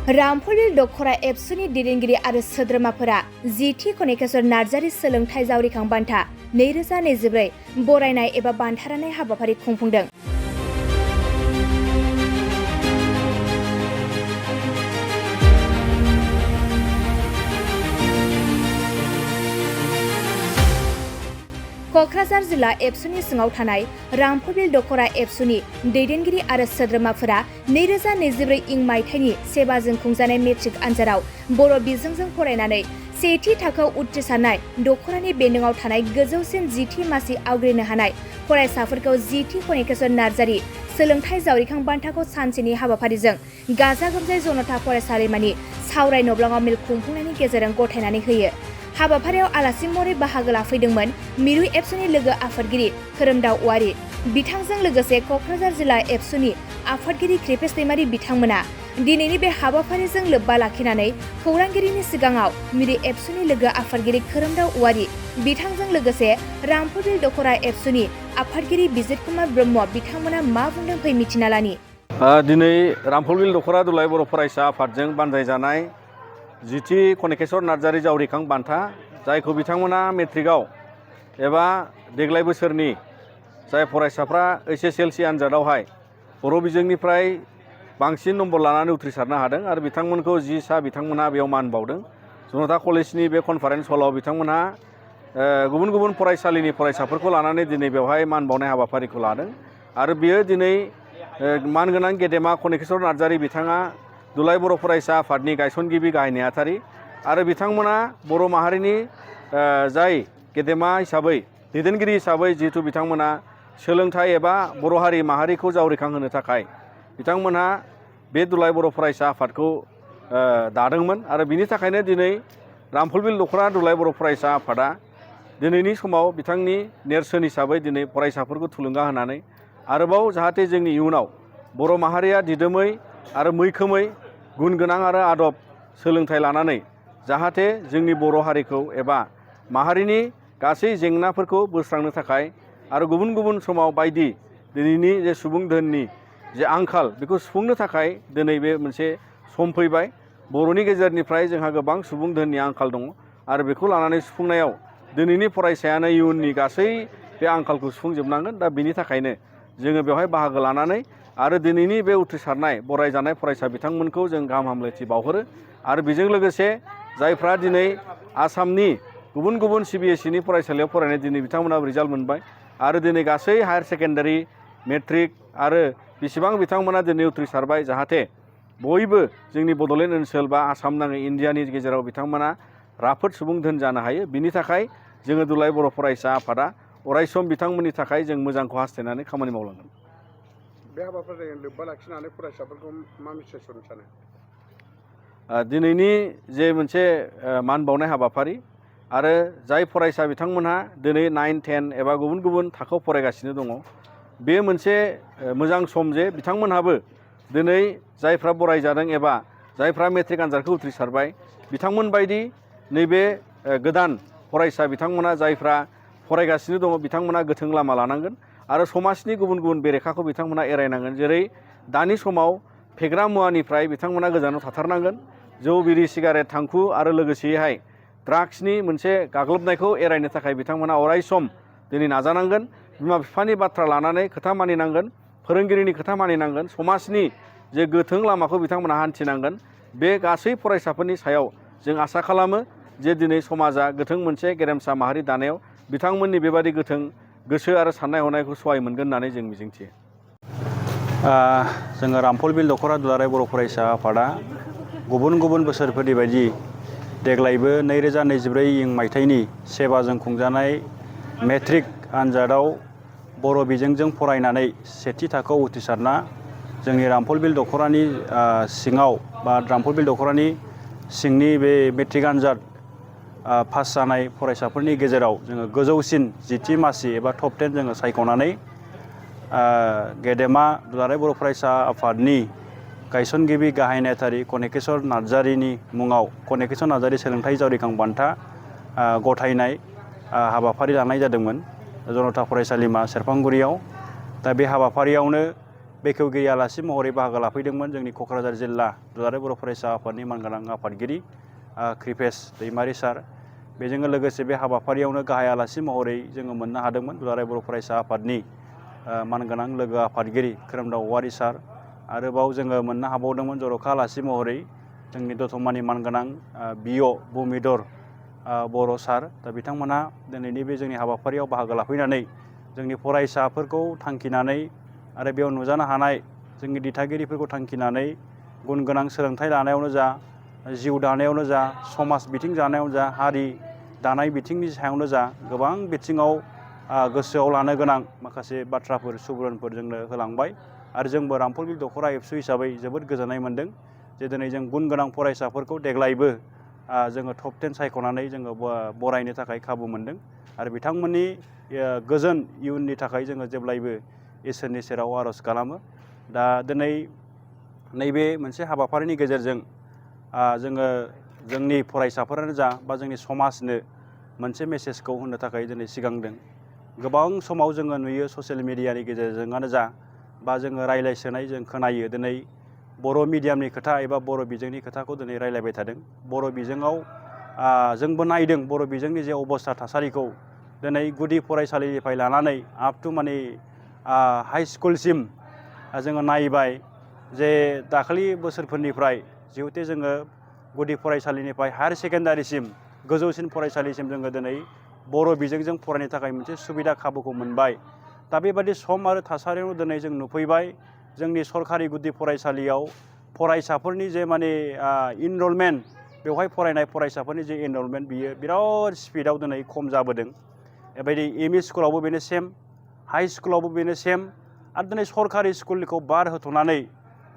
रामफलबिल दखरा एबसुनि दैदेनगिरि आरो सोद्रोमाफोरा जिथि कनेकेश्वर नार्जारि सोलोंथाइ जावरिखां बान्था 2024 बरायनाय एबा बान्था राननाय हाबाफारि खुंफुंदों। कक्राझार जिल्ला एबसुनि सिङाव थानाय रामफलबिल दखरा एबसुनि दैदेनगिरि आरो सोद्रोमाफोरा 2024 इं मायथाइनि सेबाजों खुंजानाय मेट्रिक आनजादाव बर' बिजोंजों फरायनानै सेथि थाखोआव उथ्रिसारनाय दखरानि बेन्दोङाव थानाय गोजौसिन जिथि मासि आवग्रिनो हानाय फरायसाफोरखौ जिथि कनेकेश्वर नार्जारि सोलोंथाइ जावरिखां बान्थाखौ सानसेनि हाबाफारिजों गाजा गोमजायै जनता फरायसालिमानि सावराय नब्लाङाव मेल खुंफुंनायनि गेजेरजों गथायनानै होयो। हाबाफारियाव आलासि महरै बाहागो लाफैदोंमोन मिरु एबसुनि लोगो आफादगिरि खोरोमदाव औवारि, बिथांजों लोगोसे कक्राझार जिल्ला एबसुनि आफादगिरि कृपेश दैमारि बिथांमोना। दिनैनि बे हाबाफारिजों लोब्बा लाखिनानै खौरांगिरिनि सिगाङाव मिरु एबसुनि लोगो आफादगिरि खोरोमदाव औवारि, बिथांजों लोगोसे रामफलबिल दखरा एबसुनि आफादगिरि बिजित कुमार ब्रह्म बिथांमोना मा बुंदों फै मिथिना लानि। दिनै रामफलबिल दखरा दुलाराय बर' फरायसा आफादजों बानजायजानाय जिथि कनेकेश्वर नार्जारि जावरिखां बान्था, जायखौ बिथांमोना मेट्रिकआव एबा देग्लाय बोसोरनि जाय फरायसाफ्रा HSLC आनजादावहाय बर' बिजोंनिफ्राय बांसिन नम्बर लानानै उथ्रिसारनो हादों आरो बिथांमोनखौ सा बिथांमोना बेयाव मान बावदों। जनता कलेजनि बे कनफारेन्स हलाव बिथांमोनहा गुबुन गुबुन फरायसालिनि फरायसाफोरखौ लानानै दिनै बेवहाय मान बावनाय हाबाफारिखौ लादों आरो बियो दिनै मानगोनां गेदेमा कनेकेश्वर नार्जारि बिथाङा दुलाराय बर' फरायसा आफादनि गायसनगिरि गाहाय नेहाथारि आरो बिथांमोना बर' माहारिनि जाय गेदेमा हिसाबै दैदेनगिरि हिसाबै जिहेतु बिथांमोना सोलोंथाइ एबा बर' हारि माहारिखौ जावरिखांहोनो थाखाय बिथांमोनहा बे दुलाराय बर' फरायसा आफादखौ दादोंमोन आरो बिनि थाखायनो दिनै रामफलबिल दखरा दुलाराय बर' फरायसा आफादा दिनैनि समाव बिथांनि नेरसोन हिसाबै दिनै फरायसाफोरखौ थुलुंगा होनानै आरोबाव जाहाथे जोंनि इयुनाव बर' माहारिया दिदोमै आरो मैखोमै गुन गोनां आरो आदब सोलोंथाइ लानानै जाहाथे जोंनि बर' हारिखौ एबा माहारिनि गासै जेंनाफोरखौ बोस्रांनो थाखाय आरो गुबुन गुबुन समाव बायदि दिनैनि जे सुबुं धोननि जे आंखाल बेखौ सुफुंनो थाखाय दिनै बे मोनसे सम फैबाय। बर'नि गेजेरनिफ्राय जोंहा गोबां सुबुं धोननि आंखाल दङ आरो बेखौ लानानै सुफुंनायाव दिनैनि फरायसायानो इयुननि गासै बे आंखालखौ सुफुंजोबनांगोन। दा बिनि थाखायनो जोङो बेवहाय बाहागो लानानै आरो दिनैनि बे उथ्रिसारनाय बरायजानाय फरायसा बिथांमोनखौ जों गाहाम हामलायथि बावहरो आरो बेजों लोगोसे जायफ्रा दिनै आसामनि गुबुन गुबुन CBSEनि फरायसालियाव फरायनाय दिनै बिथांमोनाबो रिजाल्ट मोनबाय आरो दिनै गासै हायार सेकेन्डारि मेट्रिक आरो बेसेबां बिथांमोना दिनै उथ्रिसारबाय जाहाथे बयबो जोंनि बड'लेण्ड ओनसोल बा आसाम नाङै इन्डियानि गेजेराव बिथांमोना राफोद सुबुं धोन जानो हायो। बिनि थाखाय जोङो दुलाराय बर' फरायसा आफादा अरायसम बिथांमोननि थाखाय जों मोजांखौ हास्थायनानै खामानि मावलांगोन। बे हाबाफारिजों लोब्बा लाखिनानै फरायसाफोरखौ मा मेसेज होनो सानो? दिनैनि जे मोनसे मान बावनाय हाबाफारि आरो जाय फरायसा बिथांमोनहा दिनै 9, 10 एबा गुबुन गुबुन थाखोआव फरायगासिनो दङ, बे मोनसे मोजां सम जे बिथांमोनहाबो दिनै जायफ्रा बरायजादों एबा जायफ्रा मेट्रिक आनजादखौ उथ्रिसारबाय बिथांमोन बायदि नैबे गोदान फरायसा बिथांमोना जायफ्रा फरायगासिनो दङ बिथांमोना गोथों लामा लानांगोन आरो समाजनि गुबुन गुबुन बेरेखाखौ बिथांमोना एरायनांगोन। जेरै दानि समाव फेग्रा मुवानिफ्राय बिथांमोना गोजानाव थाथारनांगोन। जौ, बिरि, सिगारेट, थांखु आरो लोगोसेयैहाय ड्राग्सनि मोनसे गाग्लोबनायखौ एरायनो थाखाय बिथांमोना अरायसम दिनै नाजानांगोन। बिमा बिफानि बाथ्रा लानानै खोथा मानिनांगोन, फोरोंगिरिनि खोथा मानिनांगोन, समाजनि जे गोथों लामाखौ बिथांमोना हान्थिनांगोन। बे गासै फरायसाफोरनि सायाव जों आसा खालामो जे दिनै समाजा गोथों मोनसे गेरेमसा माहारि दानायाव बिथांमोननि बेबादि गोथों गोसो आरो साननाय हनायखौ सहाय मोनगोन होननानै जों मिजिंथियो। जोङो रामफलबिल दखरा दुलाराय बर' फरायसा आफादा गुबुन गुबुन बोसोरफोरनि बायदि देग्लायबो 2024 इं मायथाइनि सेबाजों खुंजानाय मेट्रिक आनजादाव बर' बिजोंजों फरायनानै सेथि थाखोआव उथ्रिसारना जोंनि रामफलबिल दखरानि सिङाव बा रामफलबिल दखरानि सिंनि बे मेट्रिक आनजाद पास जानाय फरायसाफोरनि गेजेराव जोङो गोजौसिन जिथि मासि एबा टप 10 जोङो सायख'नानै गेदेमा दुलाराय बर' फरायसा आफादनि गायसनगिरि गाहाय नेहाथारि कनेकेश्वर नार्जारिनि मुङाव कनेकेश्वर नार्जारि सोलोंथाइ जावरिखां बान्था गथायनाय हाबाफारि लानाय जादोंमोन जनता फरायसालिमा सेरफांगुरियाव। दा बे हाबाफारियावनो बेखेवगिरि आलासि महरै बाहागो लाफैदोंमोन जोंनि क'क्राझार जिल्ला दुलाराय बर' फरायसा आफादनि मानगोनां आफादगिरि कृपेश दैमारि सार। बेजों लोगोसे बे हाबाफारियावनो गाहाय आलासि महरै जोङो मोननो हादोंमोन दुलाराय बर' फरायसा आफादनि मानगोनां लोगो आफादगिरि खोरोमदाव औवारि सार। आरोबाव जोङो मोननो हाबावदोंमोन जर'खा आलासि महरै जोंनि दतमानि मानगोनां बिअ भुमिधर बर' सार। दा बिथांमोनहा दिनैनि बे जोंनि हाबाफारियाव बाहागो लाफैनानै जोंनि फरायसाफोरखौ थांखिनानै आरो बेयाव नुजानो हानाय जोंनि दिथागिरिफोरखौ थांखिनानै गुन गोनां सोलोंथाइ लानायावनो जा, जिउ दानायावनो जा, समाज बिथिं जानायावनो जा, हारि दानाय बिथिंनि सायावनो जा गोबां बिथिङाव गोसोआव लानो गोनां माखासे बाथ्राफोर सुबुरुनफोर जोंनो होलांबाय। आरो जोंबो रामफलबिल दख'रा एबसु हिसाबै जोबोद गोजोननाय मोन्दों जे दिनै जों गुन गोनां फरायसाफोरखौ देग्लायबो जोङो टप 10 सायख'नानै जोङो बरायनो थाखाय खाबु मोन्दों। आरो बिथांमोननि गोजोन इयुननि थाखाय जोङो जेब्लायबो इसोरनि सेराव आर'ज खालामो। दा दिनै नैबे मोनसे हाबाफारिनि गेजेरजों जोङो जोंनि फरायसाफोरानो जा बा जोंनि समाजनो मोनसे मेसेजखौ होनो थाखाय दिनै सिगांदों। गोबां समाव जोङो नुयो ससियेल मिडियानि गेजेरजोंआनो जा बा जोङो रायज्लायसोनाय जों खोनायो दिनै बर' मिडियामनि खोथा एबा बर' बिजोंनि खोथाखौ दिनै रायज्लायबाय थादों। बर' बिजोङाव जोंबो नायदों बर' बिजोंनि जे अबस्था थासारिखौ दिनै गुदि फरायसालिनिफ्राय लानानै आप टु माने हाइ स्कुलसिम जोङो नायबाय जे दाखालि बोसोरफोरनिफ्राय जिहेथु जोङो गुदि फरायसालिनिफ्राय हायार सेकेन्डारिसिम गोजौसिन फरायसालिसिम जोङो दिनै बर' बिजोंजों फरायनो थाखाय मोनसे सुबिदा खाबुखौ मोनबाय। दा बेबादि सम आरो थासारियाव दिनै जों नुफैबाय जोंनि सरकारि गुदि फरायसालियाव फरायसाफोरनि जे माने इनरलमेन्ट बेवहाय फरायनाय फरायसाफोरनि जे इनरलमेन्ट बियो बिराद स्पिडआव दिनै खम जाबोदों। बेबायदि एम इ स्कुलावबो बेनो सेम, हाइ स्कुलावबो बेनो सेम। आरो दिनै सरकारि स्कुलखौ बाद होथ'नानै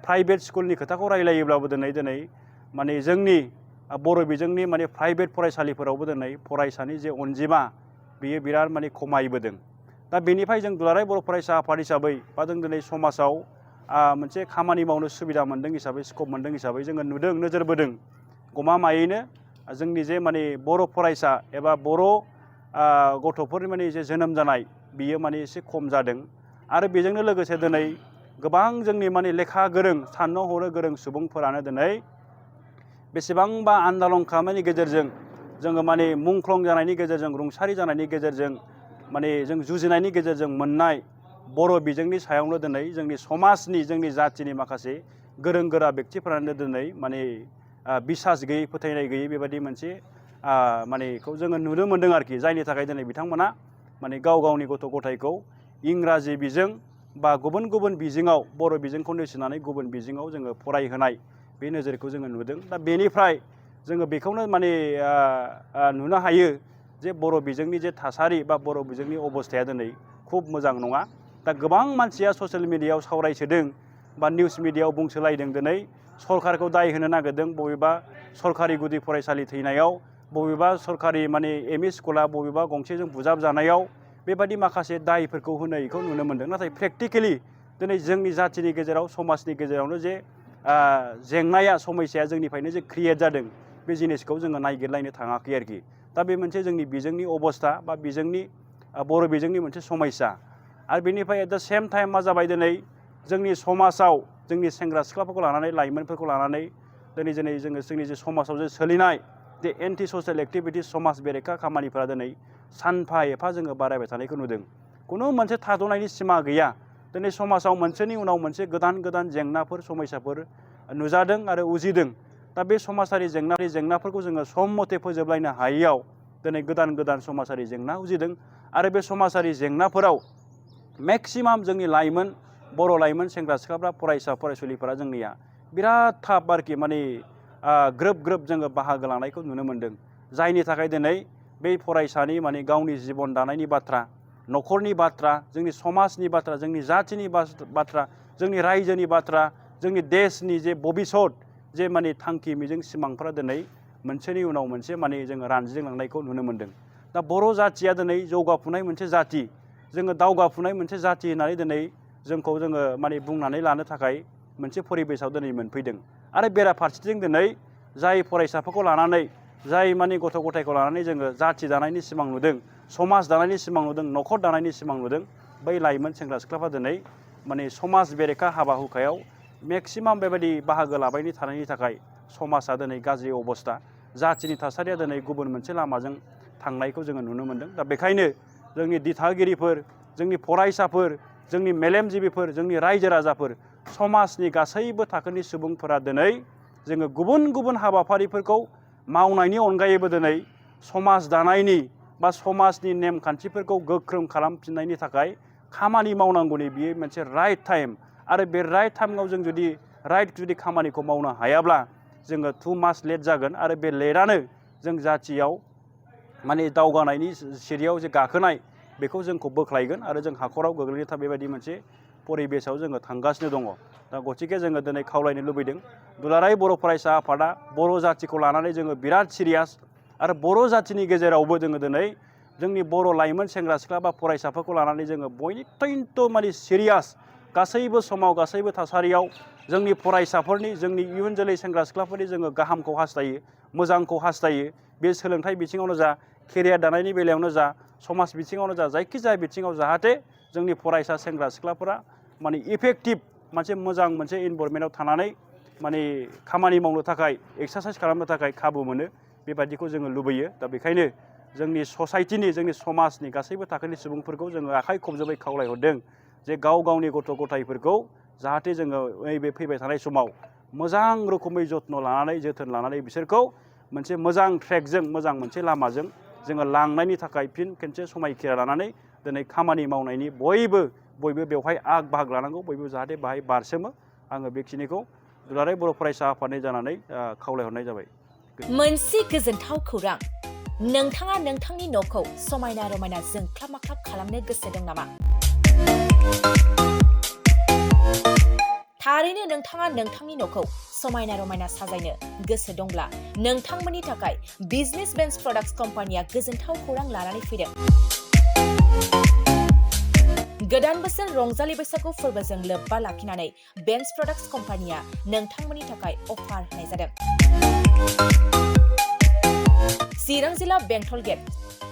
प्राइभेट स्कुलनि खोथाखौ रायलायोब्लाबो दिनै माने जोंनि बर' बिजोंनि माने प्राइभेट फरायसालिफोरावबो दिनै फरायसानि जे अनजिमा बियो बिराद माने खमायबोदों। दा बेनिफ्राय जों दुलाराय बर' फरायसा आफाद हिसाबै बा जों दिनै समाजाव मोनसे खामानि मावनो सुबिदा मोन्दों हिसाबै स्कप मोन्दों हिसाबै जोङो नुदों नोजोर बोदों गमामायैनो जोंनि जे माने बर' फरायसा एबा बर' गथ'फोरनि माने जे जोनोम जानाय बियो माने एसे खम जादों। आरो बेजोंनो लोगोसे दिनै गोबां जोंनि माने लेखा गोरों साननो हनो गोरों सुबुंफोरानो दिनै बेसेबांबा आन्दालन खालामनायनि गेजेरजों जोङो माने मुंख्लं जानायनि गेजेरजों रुंसारि जानायनि गेजेरजों माने जों जुजिनायनि गेजेरजों मोननाय बर' बिजोंनि सायावनो दिनै जोंनि समाजनि जोंनि जाथिनि माखासे गोरों गोरा बेक्तिफोरानो दिनै माने बिसास गैयै फोथायनाय गैयै बेबायदि मोनसे मानेखौ जोङो नुनो मोन्दों आरोखि। जायनि थाखाय दिनै बिथांमोना माने गाव गावनि गथ' गथायखौ इंराजि बिजों बा गुबुन गुबुन बिजोङाव बर' बिजोंखौ नेवसिनानै गुबुन बिजोङाव जोङो फरायहोनाय बे नोजोरखौ जोङो नुदों। दा बेनिफ्राय जोङो बेखौनो माने नुनो हायो जे बर' बिजोंनि जे थासारि बा बर' बिजोंनि अबस्थाया दिनै खुब मोजां नङा। दा गोबां मानसिया ससियेल मिडियायाव सावरायसोदों बा निउस मिडियायाव बुंसोलायदों दिनै सरकारखौ दाय होनो नागिरदों बबेबा सरकारि गुदि फरायसालि थैनायाव, बबेबा सरकारि माने एम इ स्कुला बबेबा गंसेजों बुजाब जानायाव बेबायदि माखासे दायफोरखौ होनायखौ नुनो मोन्दों। नाथाय प्रेक्टिकेलि दिनै जोंनि जाथिनि गेजेराव समाजनि गेजेरावनो जे जेंनाया समस्याया जोंनिफ्रायनो जे क्रियेट जादों बे जिनिसखौ जोङो नायगिरलायनो थाङाखै आरोखि। दा बे मोनसे जोंनि बिजोंनि अबस्था बा बिजोंनि बर' बिजोंनि मोनसे समस्या। आरो बेनिफ्राय एट दा सेम टाइम मा जाबाय दिनै जोंनि समाजाव जोंनि सेंग्रा सिख्लाफोरखौ लानानै लाइमोनफोरखौ लानानै दिनै जोङो जोंनि जे समाजाव जे सोलिनाय जे एन्टि ससियेल एक्टिभिटिस समाज बेरेखा खामानिफोरा दिनै सानफा एफा जोङो बारायबाय थानायखौ नुदों। खुनु मोनसे थाद'नायनि सिमा गैया। दिनै समाजाव मोनसेनि उनाव मोनसे गोदान गोदान जेंनाफोर समस्याफोर नुजादों आरो उजिदों। दा बे समाजारि जेंनाफोरखौ जोङो सम मथे फोजोबलायनो हायैयाव दिनै गोदान गोदान समाजारि जेंना उजिदों। आरो बे समाजारि जेंनाफोराव मेक्सिमाम जोंनि लाइमोन बर' लाइमोन सेंग्रा सिख्लाफ्रा फरायसा फरायसुलिफोरा जोंनिया बिराद थाब आरोखि माने ग्रोब ग्रोब जोङो बाहागो लानायखौ नुनो मोन्दों। जायनि थाखाय दिनै बै फरायसानि माने गावनि जिबन दानायनि बाथ्रा, न'खरनि बाथ्रा, जोंनि समाजनि बाथ्रा, जोंनि जाथिनि बाथ्रा, जोंनि रायजोनि बाथ्रा, जोंनि देशनि जे भबिसत जे माने थांखि मिजिं सिमांफोरा दिनै मोनसेनि उनाव मोनसे माने जोङो रानज्रिंलांनायखौ नुनो मोन्दों। दा बर' जाथिया दिनै जौगाफुनाय मोनसे जाथि, जोङो दावगाफुनाय मोनसे जाथि होननानै दिनै जोंखौ जोङो माने बुंनानै लानो थाखाय मोनसे परिबेसाव दिनै मोनफैदों। आरो बेराफारसेथिं दिनै जाय फरायसाफोरखौ लानानै जाय माने गथ' गथायखौ लानानै जोङो जाथि दानायनि सिमां नुदों, समाज दानायनि सिमां नुदों, न'खर दानायनि सिमां नुदों, बै लाइमोन सेंग्रा सिख्लाफ्रा दिनै माने समाज बेरेखा हाबा हुखायाव मेक्सिमाम बेबायदि बाहागो लाबायनि थानायनि थाखाय समाजा दिनै गाज्रि अबस्था जाथिनि थासारिया दिनै गुबुन मोनसे लामाजों थांनायखौ जोङो नुनो मोन्दों। दा बेखायनो जोंनि दिथागिरिफोर, जोंनि फरायसाफोर, जोंनि मेलेमजिबिफोर, जोंनि रायजो राजाफोर, समाजनि गासैबो थाखोनि सुबुंफोरा दिनै जोङो गुबुन गुबुन हाबाफारिफोरखौ मावनायनि अनगायैबो दिनै समाज दानायनि बा समाजनि नेमखान्थिफोरखौ गोख्रों खालामफिननायनि थाखाय खामानि मावनांगौनि बियो मोनसे राइट टाइम। आरो बे राइट टाइमाव जों जुदि खामानिखौ मावनो हायाब्ला जोङो टु माच लेट जागोन आरो बे लेटआनो जों जाथियाव माने दावगानायनि सिरियाव जे गाखोनाय बेखौ जोंखौ बोख्लायगोन आरो जों हाखराव गोग्लैनो था बेबायदि मोनसे परिबेसाव जोङो थांगासिनो दङ। दा गतिके जोङो दिनै खावलायनो लुबैदों दुलाराय बर' फरायसा आफादा बर' जाथिखौ लानानै जोङो बिराद सिरियास आरो बर' जाथिनि गेजेरावबो जोङो दिनै जोंनि बर' लाइमोन सेंग्रा सिख्ला बा फरायसाफोरखौ लानानै जोङो बयनिख्रुइथ' माने सिरियास गासैबो समाव गासैबो थासारियाव जोंनि फरायसाफोरनि जोंनि इयुन जोलै सेंग्रा सिख्लाफोरनि जोङो गाहामखौ हास्थायो, मोजांखौ हास्थायो। बे सोलोंथाइ बिथिङावनो जा, केरियार दानायनि बेलायावनो जा, समाज बिथिङावनो जा, जायखिजाया बिथिङाव जाहाथे जोंनि फरायसा सेंग्रा सिख्लाफोरा माने इफेक्टिभ मोनसे मोजां मोनसे इनभारमेन्टआव थानानै माने खामानि मावनो थाखाय एक्सारसाइस खालामनो थाखाय खाबु मोनो बेबायदिखौ जोङो लुबैयो। दा बेखायनो जोंनि ससाइटिनि जोंनि समाजनि गासैबो थाखोनि सुबुंफोरखौ जोङो आखाइ खबजोबै खावलायहरदों जे गाव गावनि गथ' गथायफोरखौ जाहाथे जोङो नैबे फैबाय थानाय समाव मोजां रोखोमै जत्न लानानै जोथोन लानानै बिसोरखौ मोनसे मोजां ट्रेकजों मोजां मोनसे लामाजों जोङो लांनायनि थाखाय फिन खेनसे समायखिरा लानानै दिनै खामानि मावनायनि बयबो बेवहाय बाहागो लानांगौ, बयबो जाहाथे बाहाय बारसोमो। आङो बेखिनिखौ दुलाराय बर' फरायसा आफादनि जानानै खावलायहरनाय जाबाय। मोनसे गोजोनथाव खौरां, नोंथाङा नोंथांनि न'खौ समायना रमायना जोंख्लाब माख्लाब खालामनो गोसो दं नामा? थारैनो नोंथाङा नोंथांनि न'खौ समायना रमायना साजायनो गोसो दंब्ला नोंथांमोननि थाखाय बिजनेस बेन्स प्रडाक्ट्स कम्पानिया गोजोनथाव खौरां लानानै फैदों। गोदान बोसोर रंजालि बैसागु फोरबोजों लोब्बा लाखिनानै बेन्स प्रडाक्ट्स कम्पानिया नोंथांमोननि थाखाय अफार होनाय जादों। चिरां जिल्ला बेंटल गेट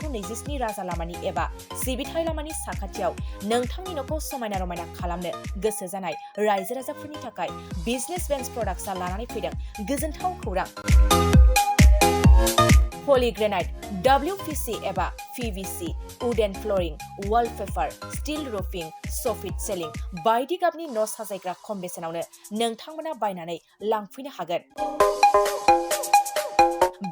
27 राजा लामानि एबा सिबिथाय लामानि साखाथियाव नोंथांनि न'खौ समायना रमायना खालामनो गोसो जानाय रायजो राजाफोरनि थाखाय बिजनेस बेन्स प्रडाक्ट्सआ लानानै फैदों गोजोनथाव खौरां। पलिग्रेनाइट, WPC एबा PVC, wooden flooring, wallpaper, steel roofing, soffit ceiling बायदि गाबनि न' साजायग्रा खम बेसेनावनो नोंथांमोना बायनानै लांफैनो हागोन।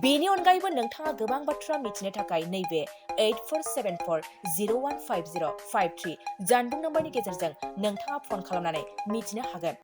बेनि अनगायैबो नोंथाङा गोबां बाथ्रा मिथिनो थाखाय नैबे 8474015053 जानबुं नम्बरनि गेजेरजों नोंथाङा फन खालामनानै मिथिनो हागोन।